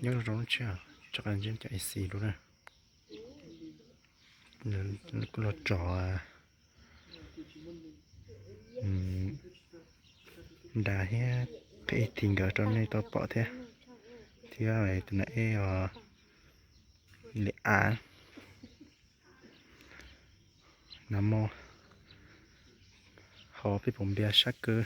Nyob rau lub tsheb, rov qab ntsia cov A C dua na. Kuj los tso nra thiab, qhib ib tis nkawd rau nej tau pom thiab. Thiab tus na eb os, li av. Nag hmo haus peb puas npias sab kawg.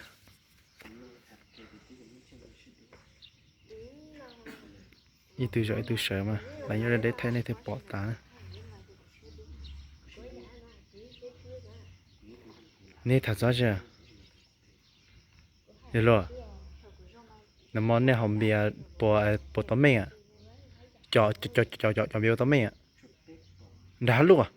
Ib tug zom ib tug sawv mas lawv nyob deb thaij nej thiaj pom tas na. Nej tham txog tsi? Yog luag, nag hmo nej haus npias puas tau meej? Cov npias ua tau meej nrag hab luj.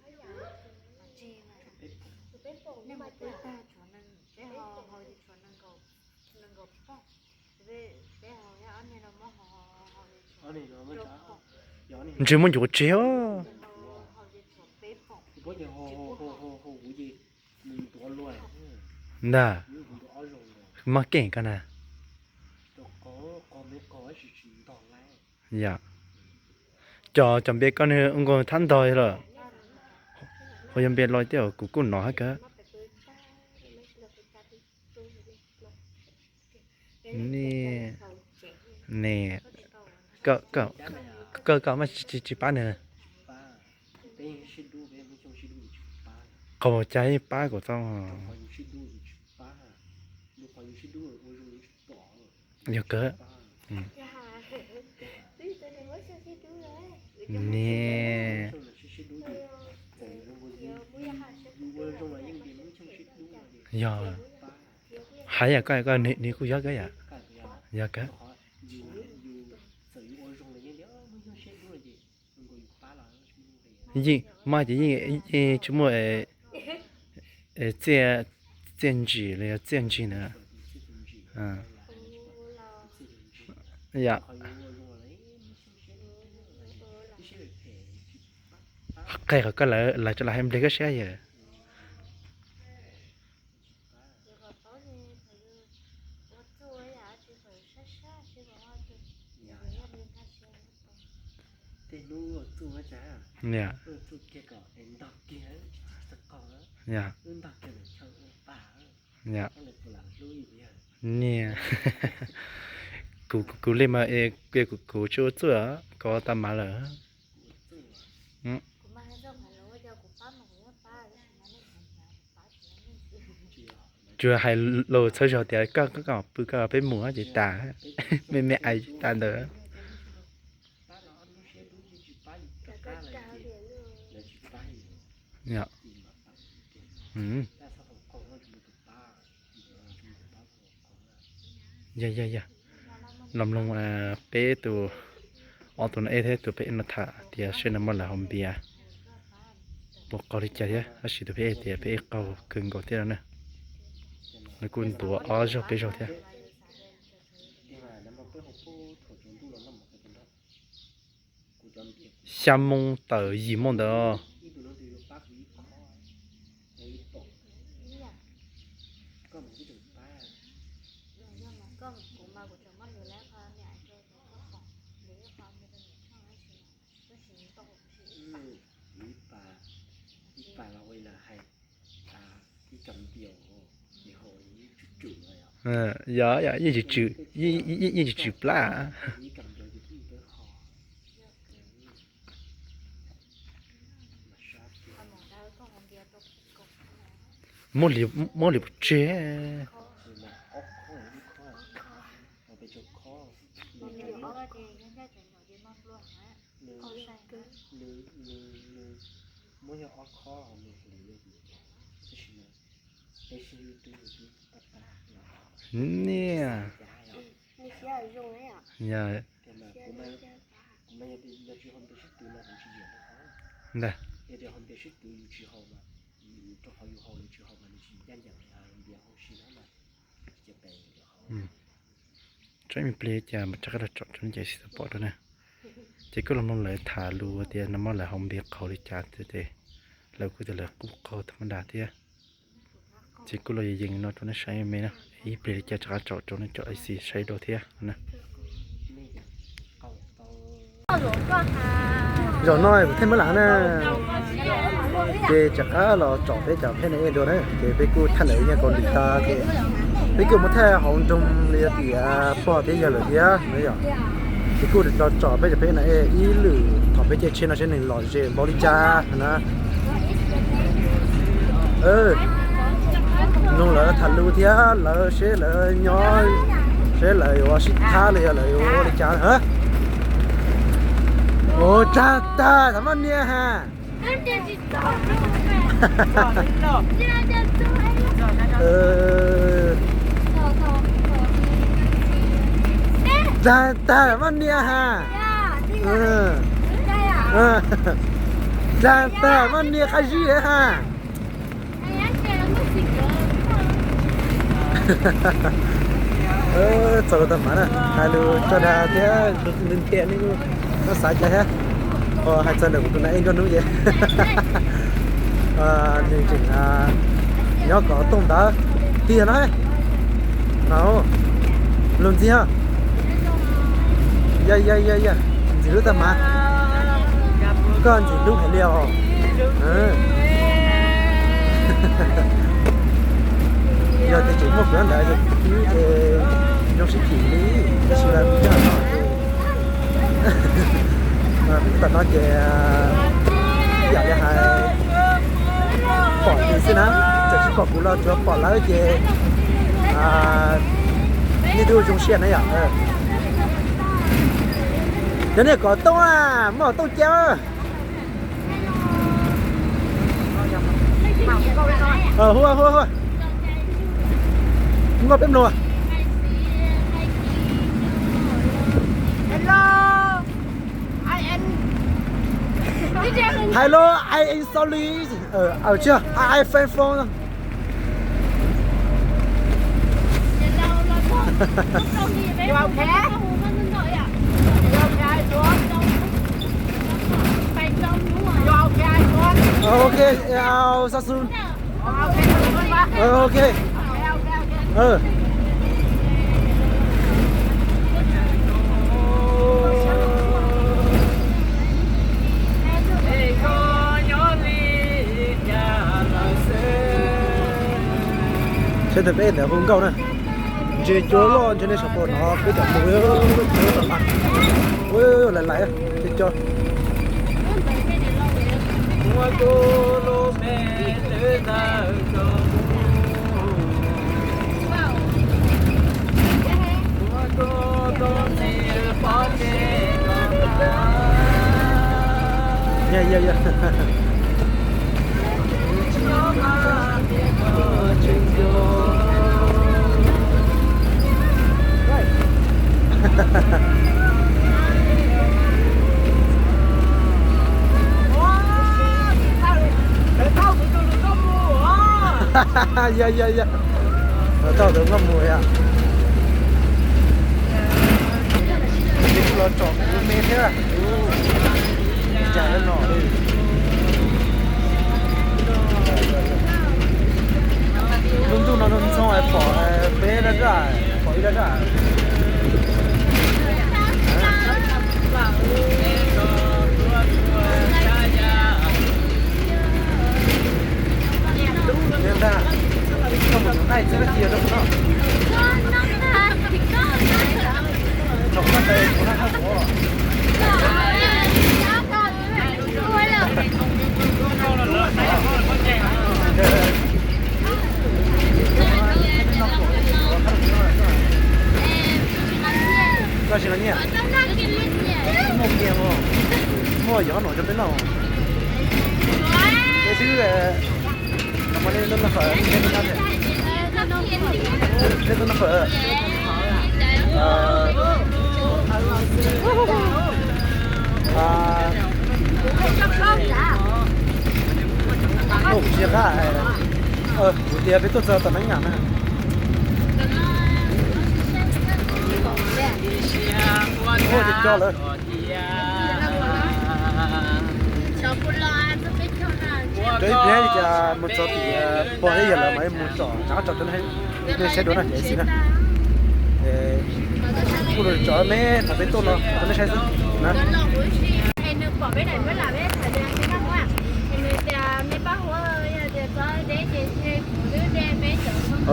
Ntsej muag ncuav tseg os. Ntag, mag keej koj na. Yog, cov cov npias koj nws ua nkaus thab ntog lawm. Ho yog npias los tias kuv kuj nov hab kawg. Ne, ne, koj, koj mas tsis pab nws. Qaug cas yeej pab kuv tau. Yog kawg. Ne, yog, hais yam koj, nws kuj yog kawg yom. Yog kawg. Yeej mas ces yeej tsis muaj txiaj ntsim los yog txiaj ntsig na. Yom, qhia qhov koj lawv tso los hais npliag koj siab yawm. Niam, kuv li mas kuv tsis ua txuj, koj tau mas lawm. Tsuas hais lus txhawb zog tias koj, koj pw koj peb mus ces tas, me me ais tas ntawd. Yog, yog, yog. Los mloog peb tus, ob tug no eb thiab tus peb eb no tham tias seb nag hmo lawv haus npias puas qaug li cas thiab, tab sis tus peb eb tias peb eb qaug kawg nkaus thiab no na. Nws kuj ntuav ob zaug peb zaug thiab. Xya moo tawm yim moo ntawd. Yog, yog, yeej tsis tswm, yeej tsis tswm plab. Muab li, muab li pov tseg. Niam, yog, ntag. Tso ib me pliag cas rov qab los tsom rau nej cov xib tau pom rau na. Ces kuj los mloog lawv tham lus tias nag hmo lawv haus npias qaug li cas tias, lawv kuj tias lawv kuj qaug tham ma nras thiab. Ces kuj los yees yees no rau nej saib me na, ib pliag li cas rov qab tsom rau nej cov A C saib dua thiab na. Zaum no kuv thiaj muab lam na. Ces rov qab los tsom peb cov phej na e dua na, ces peb kuj thaij lawv nyob Kaus Lim tag ces peb kuj mus thaij hauv nroog li tias pog thiab yawg lawm thiab na yom. Ces kuj los tsom peb cov phej na e ib lwm thaum peb caij tsheb no seb nws lom zem npaum li cas na. Mloog lawv tham lus thiab lawv seb lawv nyob, seb lawv yuav sib thab los yog lawv yuav ua li cas. Ua tag tag tam maj niag ha. Tag tag maj niag ha. Tag tag maj niag qab zib ha. Txaus lus tag mas na, hais lus tso dag thiab lus ntiag no xav cas thiab. Hais txog ntawm kuv tus na e nkauj hnub ces nws tseem nyob kom tooj ntawd tiag no. Lus ntxim, ya ya ya ya, ntxim hlub tag mas. Koj ntxim hlub heev li os. Yog tias tseem muaj kuv ntawd ces zoo sib chim li, tab sis mas tam no ces yam li hais pom nws xwb na, txawm tsis pom kuv los tsuav pom lawv ces nej twb zoo siab na yom. Cov niag kom tooj, muaj tooj cia. Hu hu hu, nkauj peb mlog. Hello, I am sorry. Tsis, I, I fan phone. You okay? You okay, Tuấn? Okay, I'll see you soon. Okay, Tuấn. Okay, okay, okay. Saib ntawm peb ntawd hu nkauj na. Ntses cua loj ntses nej saum tus no peb cov mus lais lais cov. Ya ya ya. Ya ya ya. Tau tus nkauj mus yom. Los tsom kuv me thiab. Cas no li. Lub ntuj no ntxhoo pom peb laj zaj, pom ib laj zaj. Ntag, koj mus tus qaij txog koj cia rau no. Koj tsis los nyiaj? Muaj kiag os. Muaj yog no rau peb noj. Es twb Tsis qab, kuv tias peb tuaj txog tom Nab Nyas na. Ua cov cov lawm. Cov ib pliag li cas mus txog tim pog thiab yawg lawv mas mus tsom tsav tsom rau nej saib dua no ces xij na. Cov me thaum peb tuaj no rau nej saib xwb na.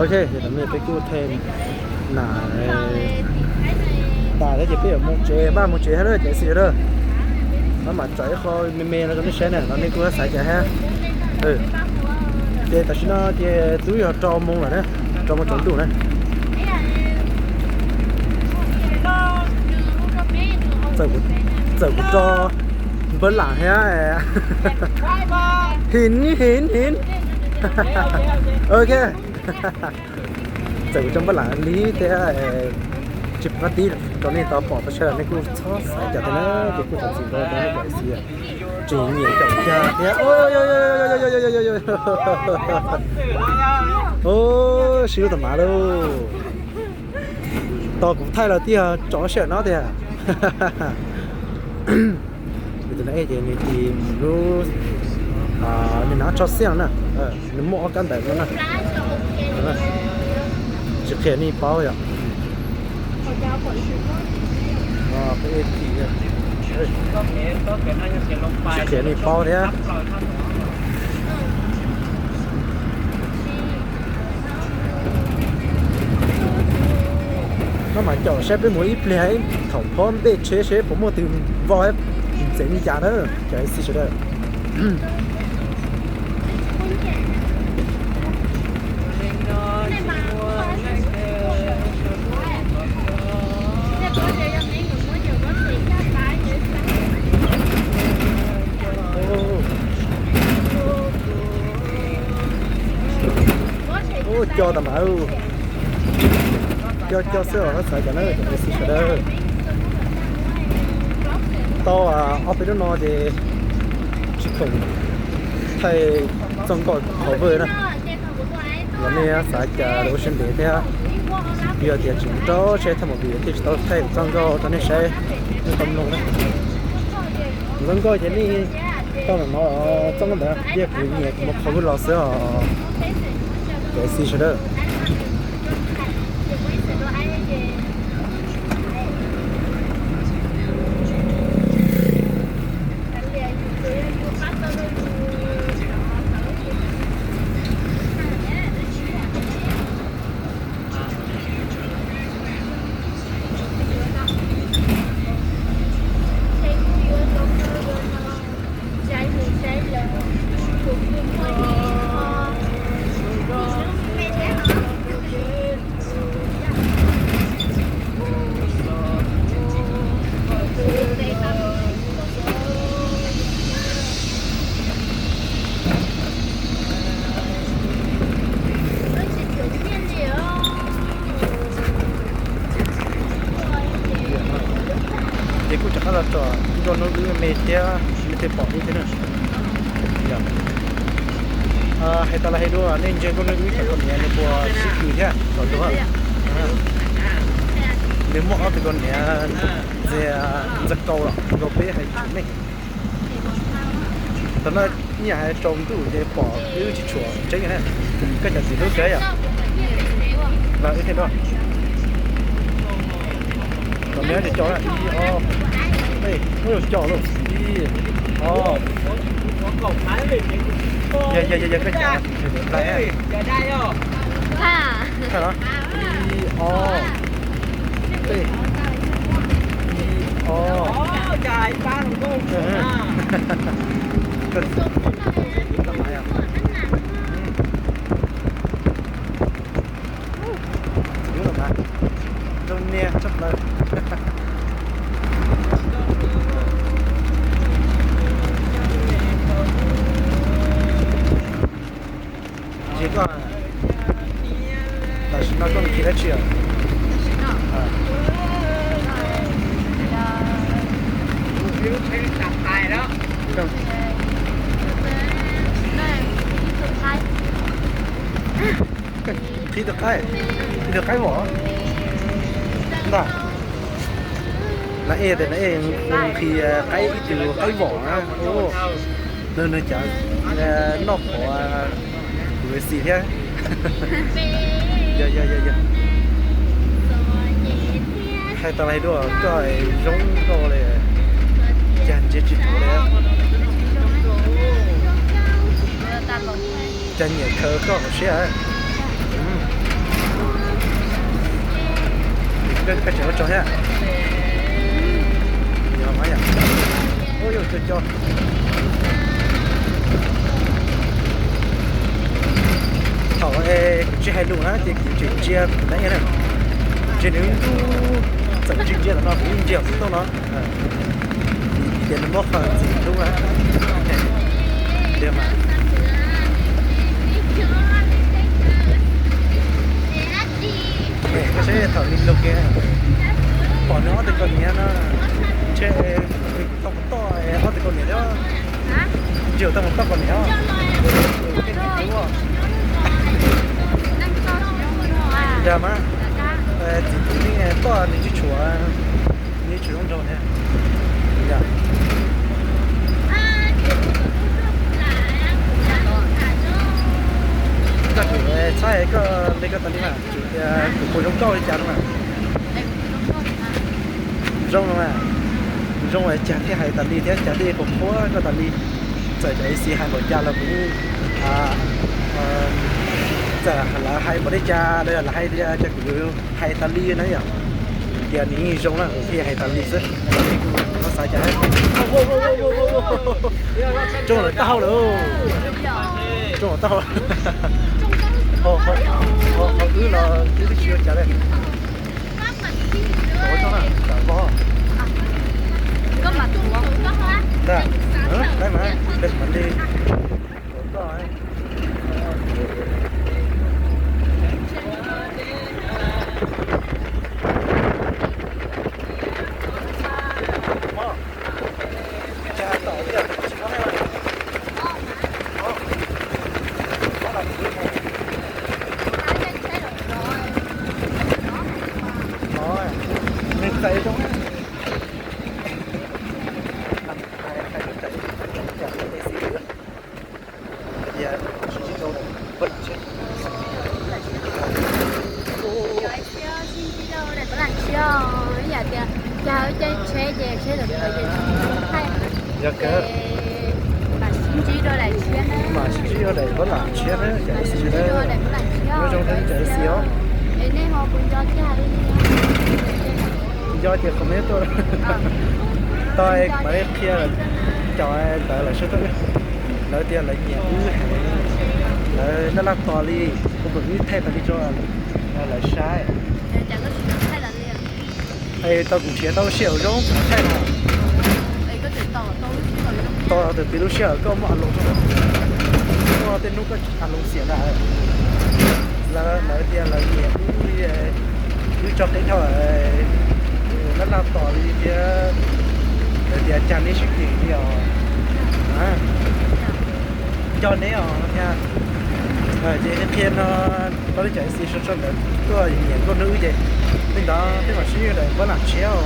Ok, tam no peb kuj them nas tas thiab ces peb yuav mus tsev, pab mus tsev thiab na cov xib na. Pab mam tso ib qho me me no rau nej saib na, los nej kuj xav cas thiab. Ces tam sim no ces twb yog rau moo lawm na, rau moo tsaus ntuj na. Txawm kuv rau npawb lam thiab. Hin hin hin. Ok. Txawm kuv rau npawb lam li thiab tsis pab tib rau nej tau pom tau saib los nej kuj txhob xav cas thiab na, ces kuj thov txim ntau rau nej cov xib. Tsis nyiam caum cag thiab. Sib hlub tas mas lauj. Tos kuv thaij los tiag, tso sij hawm no tiag. Tus no ces nws tis lub, nws hnav tsho xiaj na, nws muaj ob kab ntawv no na. Tsis qhia nej paub yom. Tsis qhia nej paub thiab. Maj mam caum saib peb mus ib pliag, thaum phob ntej tsheb seb puas muaj tus vau ntxeev li cas na cov xib sawv daws. Ua co tas mas, co co xwb os, xav cas na cov xib sawv daws. Tau ob peb lub no ces tsis khoom thaij txoj nkauj qhov vwj na. Los nej xav cas los ua siab ntev thiab, yog tias tseem rau seb thaij movie thiaj tsis tau thaij txoj nkauj rau nej saib, nej tau mloog na. Txoj nkauj ces nej tau lam no, txoj nkauj ntawd ces kuv nyiam kuv mus qhov vwj los xwb os. Cov xib sawv daws. Ces kuj rov qab los tsom ib co hnub wb me thiab, nej thiaj pom wb thiab na. Hais tas los hais dua, nej ntsia nkauj hnub wb cov kaus hniav nws puas sib kws thiab thaum ntug. Nws muaj ob tug kaus hniav ntxiag ntxiag kaus los nkaus peb hais tsis meej. Thaum no ib yam hais tsaus ntuj ces pom wb tsis tshua tseeb na. Koj cov txiv hlub kawg yom? Los wb thiaj dua. Kom me cov co na, ib ob, muab cov co lauj, ib ob. Yog yog yog koj cov, ib ob, peb, ib ob. Txiv hlub los mas zoo niag tshaj plaws. Ces koj, tam sim no koj mus kis dab tsi os? Qhib tus qaib, ib tug qaib vom ntag. Na ej tias na ej nqhis qaib ib tug qaib vom na. Nws nws cov noj qhuav kuv xis thiab. Yog yog yog yog. Hais tas li dua koj zoo nkauj li, cas ntsia tsis tau li. Cas nyiam khaws koj hauv siab. Koj tseem ua tsaug thiab. Yog mas yom. Ua yog co co. Thaum kuv tsis hais lus na ces kuv tseem ntsia kuv tus neeb na, ntsia nws ntub, txawm tsis ntsia ntawm no kuv yeej ntsia kuv tuaj no. Vim tias nws muab qhov ntxim hlub na. Tiag mas. Koj saib thaum li lug kiag pom nws ob tug kaus hniav no, ntshe tau toj ob tug kaus hniav thiab. Ntsia tau mus toj kaus hniav. Dag mas, txiv tub yeej toj nws tsis tshuav, nws tsis tshuav zoo nraug thiab. Koj tseem txhob hais koj li koj tas li mas, tseem tias kuv puas zoo nkauj li cas no mas. Zoo no mas, zoo es cas thiaj hais tas li thiab cas thiaj qhuas qhuas koj tas li. Txawm cov ib xis hais npaum cas los kuv, txawm lawv hais npaum li cas los yog lawv hais tias cas kuv yuav hais tas li na yom. Tias nws yeej zoo na kuv thiaj hais tas li xwb. Kuv xav cas, tsoo lawm taub hau lawm, tsoo lawm taub hau. Ho wb los wb twb tsis ua cas li. Ntag, peb mas, peb mam li tuav koj. Nws txais zoo. Tias sib ntsib rau daim pab lam tshiab. Ib yam tias cas caij tsheb ces tsheb tawm tawm ces tsis thaij. Yog kawg. Mam sib ntsib rau daim pab lam tshiab na, yog sib ntsib rau daim pab lam tshiab. Nyob zoo thiab cov ib xis os. Nco ces qhov me tuaj. Tau mam li qhia cov ntawd lawv sab teb, lawv tias lawv nyiam wb heev, lawv laj laj tos li, kuv mam wb thaij tas li rau lawv saib. Es tau kuv nrhiav tau lub sij hawm zoo kuv thaij no. Tos tus txiv lub sij hawm koj muaj a loos, muaj tej hnub koj a loos xiam ntag. Lawv tias lawv nyiam wb, wb tso qeeb dhau, laj laj tos li thiab. Lawv tias cas neb sib kis li os. Nco neb os thiab. Ces qhia no rau lub caij ib xis sawv daws tuaj nyiam nkauj hnub wb ces tej ntawd peb mam sib ntsib daim pab lam tshiab os.